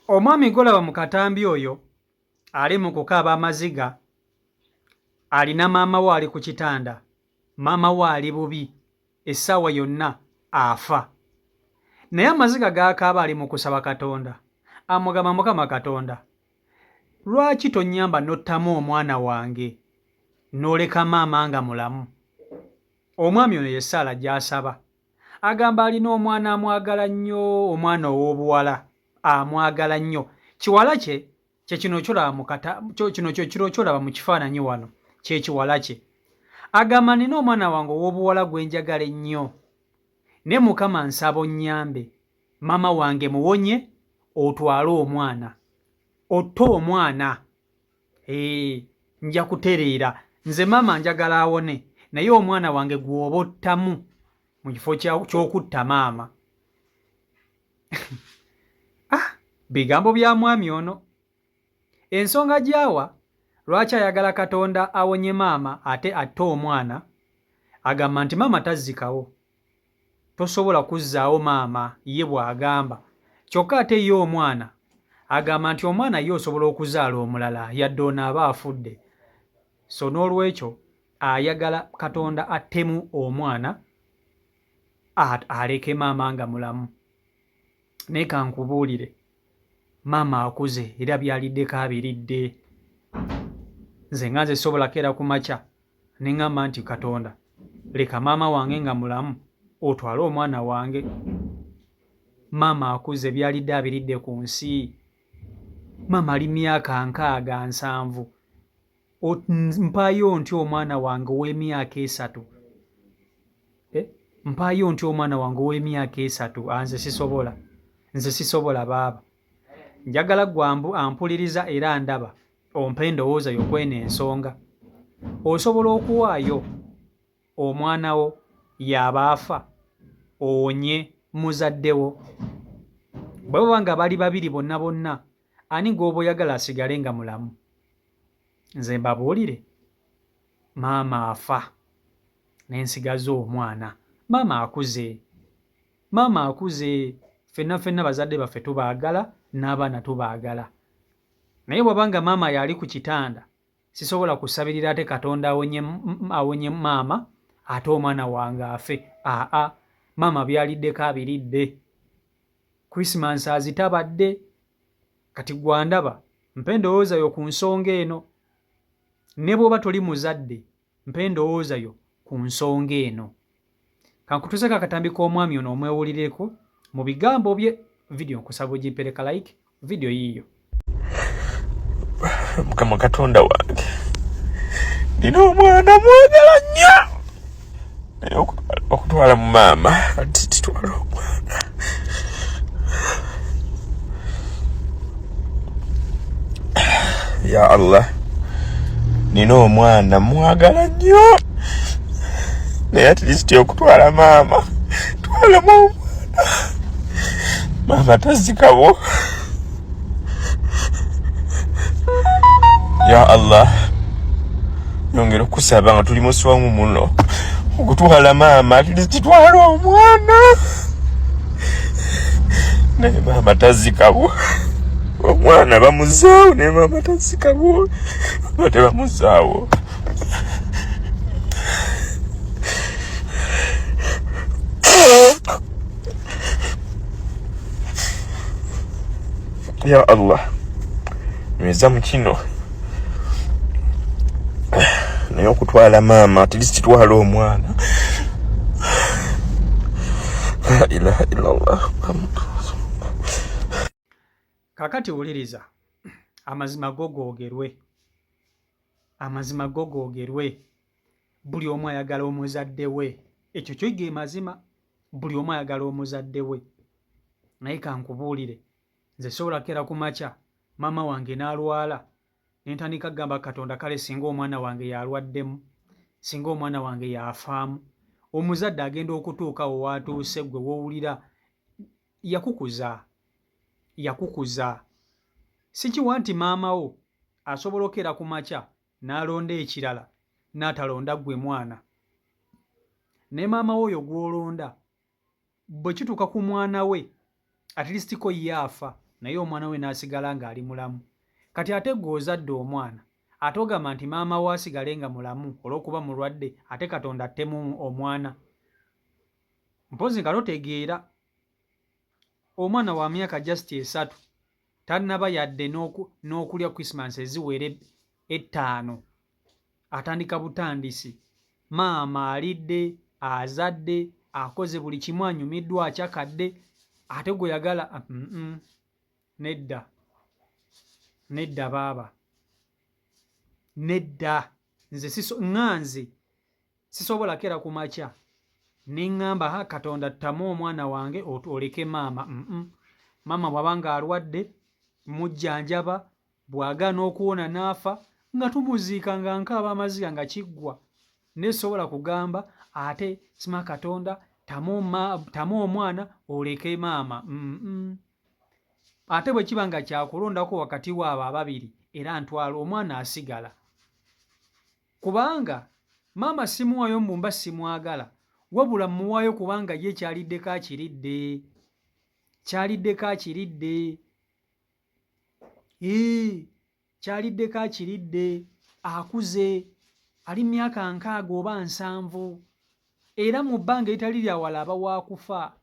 Omwami gw'olaba mu katambi oyo ali mu kukaaba amaziga alina maama we ali ku kitanda. Maama we ali bubi, essaawa yonna afa. Naye amaziga g'akaaba ali mu kusaba Katonda. Amugamba, Mukama Katonda, lwaki tonnyamba n'ottamu omwana wange n'oleka maama nga mulamu? Omwami ono ye ssaala gy'asaba. Agamba alina omwana amwagala nnyo, omwana ow'obuwala amwagala nnyo. Kiwala kye kye kino kyolaba mu kata kino kyo kiro kyolaba mu kifaananyi wano kye kiwala kye. Agamba nina omwana wange ow'obuwala gwe njagala ennyo, naye Mukama nsaba onnyambe maama wange muwonye otwale omwana, otte omwana. Eeh nja kutereera nze maama njagala awone naye omwana wange gw'oba ottamu mu kifo ky'okutta maama. Ah, bigambo bya mwami ono. Ensonga gy'awa lwaki ayagala Katonda awonye maama ate atte omwana, agamba nti maama tazzikawo. Tosobola kuzzaawo maama ye bw'agamba. Kyokka ate ye omwana agamba nti omwana ye osobola okuzaala omulala yadde ono aba afudde. So n'olwekyo ayagala Katonda attemu omwana aleke maama nga mulamu. Naye kankubuulire maama akuze era byaliddeko abiridde. Nze nga nze sobola keera ku makya ne ŋŋamba nti Katonda leka maama wange nga mulamu otwale omwana wange. Maama akuze byalidde abiridde ku nsi. Maama ali myaka 67. Mpaayo ntya omwana wange ow'emyaka 3? Eh? Mpaayo ntya omwana wange ow'emyaka 3? Ah, nze sisobola. Nze sisobola baaba. Njagala gwe ampuliriza era ndaba ompe endowooza yo kweno ensonga. Osobola okuwaayo omwana wo y'aba afa owonye muzadde wo? Bwe baba nga bali babiri bonna bonna, ani gw'oba oyagala asigale nga mulamu? Nze mbabuulire, maama afa ne nsigaza omwana. Maama akuze, maama akuze, ffenna ffenna bazadde baffe tubaagala n'abaana tubaagala. Naye bw'aba nga maama y'ali ku kitanda, sisobola kusabirira ate Katonda awonye, awonye maama ate omwana wange afe. Aa, maama byaliddeko abiridde. Christmas azitabadde. Kati gwe andaba, mpa endowooza yo ku nsonga eno. Ne bw'oba toli muzadde, mpa endowooza yo ku nsonga eno. Kankutuuseeko akatambi k'omwami ono omwewulireko mu bigambo bye. Vidiyo nkusaba ogimpereka like, vidiyo yiiyo. Mukama Katonda wange, nina omwana mwagala nnyo, naye okutwala mu maama kati titwala omwana. Ya Allah, nina omwana mwagala nnyo, naye at least okutwala maama twalamu omwana, maama tazikawo. Ya Allah, nyongera okusaba nga tuli muswamu muno okutwala maama, at least twala omwana, naye maama tazikawo. Omwana bamuzaawo, naye maama tazikawo, ba tebamuzaawo. Ya Allah, nyweza mu kino, naye okutwala maama at least twala omwana. La ilaha illallah. Kakati wuliriza, amazima go googerwe, amazima go googerwe. Buli omu ayagala omuzadde we, ekyo kyo ge mazima. Buli omu ayagala omuzadde we, naye kankubuulire, nze sobola kukeera ku makya maama wange n'alwala ne ntandika kugamba Katonda kale singa omwana wange y'alwaddemu, singa omwana wange y'afaamu. Omuzadde agenda okutuuka awo w'atuuse ggwe w'owulira yakukuza, yakukuza. Sikiwa nti maama wo asobola okukeera ku makya n'alonda ekirala n'atalonda ggwe mwana. Ne maama wo oyo gw'olonda bwe kituuka ku mwana we at least ko ye afa. naye omwana we n'asigala ng'ali mulamu. Kati ate ggwe ozadde omwana ate ogamba nti maama wo asigale nga mulamu olw'okuba mulwadde ate Katonda attemu omwana. Mpozzi nga totegeera. Omwana wa myaka just 3 tannaba yadde n'okulya Christmas eziwera ettaano atandika butandisi. Maama alidde, azadde, akoze buli kimu, anyumiddwa, akyakadde, ate gwe oyagala nedda, nedda baaba, nedda. Nze nga nze sisobola kera ku makya ne ŋŋamba ha Katonda ttamu omwana wange oleke maama. Maama bw'aba ng'alwadde mujjanjaba, bw'agaana okuwona n'afa nga tumuziika nga nkaaba amaziga nga kiggwa. Naye sisobola kugamba ate sima Katonda tamu omwana oleke maama. Ate bwe kiba nga kyakulondako wakati waabo ababiri era ntwala omwana asigala. Kubanga maama simuwaayo mbu mba simwagala, wabula mmuwaayo kubanga ye kyaliddeko akiridde. Kyaliddeko akiridde. Hii, kyaliddeko akiridde. Akuze, ali myaka 60 oba 70. Era mu bbanga eritali lya wala aba wa kufa.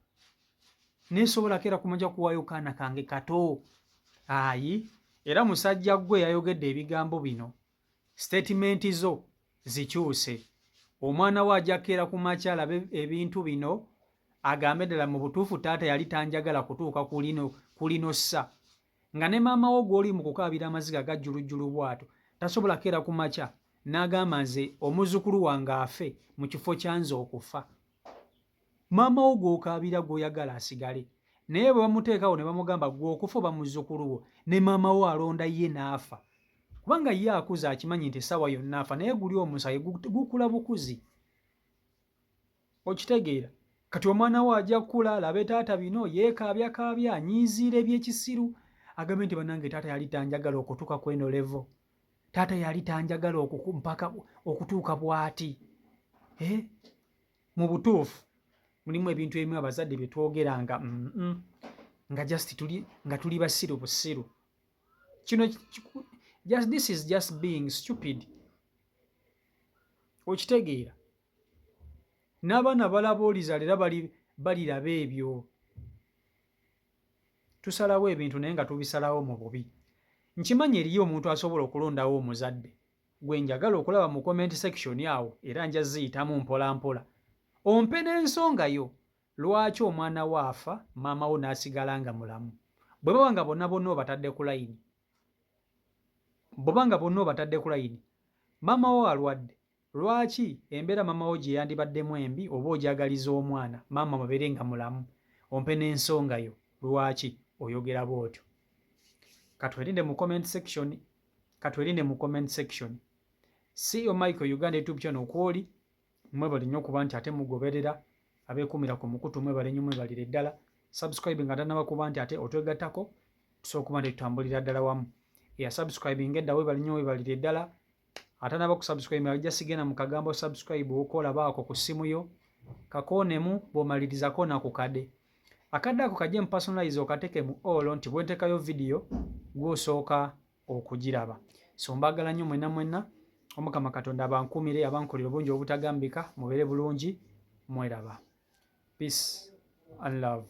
Naye sobola keera kumanja kuwaayo kaana kange kato. Ayi, era musajja ggwe yayogedde ebigambo bino. Sitatimenti zo zikyuse. Omwana wo ajja kukeera ku makya alabe ebintu bino agambe ddala mu butuufu taata yali tanjagala kutuuka ku lino ssa. Nga ne maama wo gw'oli mu kukaabira amaziga gajjulujjulu bw'atyo tasobola kukeera ku makya n'agamba nze omuzzukulu wange afe mu kifo kya nze okufa. Maama wo gw'okaabira gw'oyagala asigale naye bwe bamuteekawo ne bamugamba ggwe okufa oba muzzukulu wo ne maama wo alonda ye n'afa kubanga ye akuze akimanyi nti essaawa yonna afa naye guli omusaayi gukula bukuzi. Okitegeera? Kati omwana wo ajja kukula alabe taata bino yeekaabyakaabya anyiiziira eby'ekisiru agambe nti bannange taata yali tanjagala okutuuka ku eno levo. Taata yali tanjagala mpaka okutuuka bw'ati. Eh? Mu butuufu mulimu ebintu ebimu abazadde bye twogera nga nga just tuli nga tuli basiru busiru. Kino just this is just being stupid. Okitegeera? N'abaana balaba olizaala era baliraba ebyo. Tusalawo ebintu naye nga tubisalawo mu bubi. Nkimanyi eriyo omuntu asobola okulondawo omuzadde. Gwe njagala okulaba mu comment section awo era nja ziyitamu mpola mpola. Ompe n'ensonga yo lwaki omwana wo afa maama wo n'asigala nga mulamu. Bwe baba nga bonna bonna obatadde ku layini. Bw'oba nga bonna obatadde ku layini, maama wo alwadde, lwaki embeera maama wo gye yandibaddemu embi oba ogyagaliza omwana maama abeere nga mulamu? Ompe n'ensonga yo lwaki oyogera bw'otyo. Katwerinde mu comment section. Katwerinde mu comment section. CEO Michael Uganda YouTube channel kwoli mwebale nnyo okuba nti ate mugoberera abeekuumira ku mukutu mwebale nnyo mwebalire ddala. Subscribe nga tannaba kuba nti ate otwegattako tusobola okuba nti tutambulira ddala wamu. Eya subscribing edda webale nnyo webalire ddala. Atanaba ku subscribe ajja sigenda mu kagambo subscribe okola baako ku ssimu yo kakoonemu bw'omaliriza koona ku kade. Akadde ako kajje mu personalize okateke mu all nti bwe nteekayo vidiyo gw'osooka okugiraba. So mbaagala nnyo mwenna mwenna. Omukama Katonda abankuumire abankolere obulungi obutagambika mubeere bulungi mweraba. Peace and love.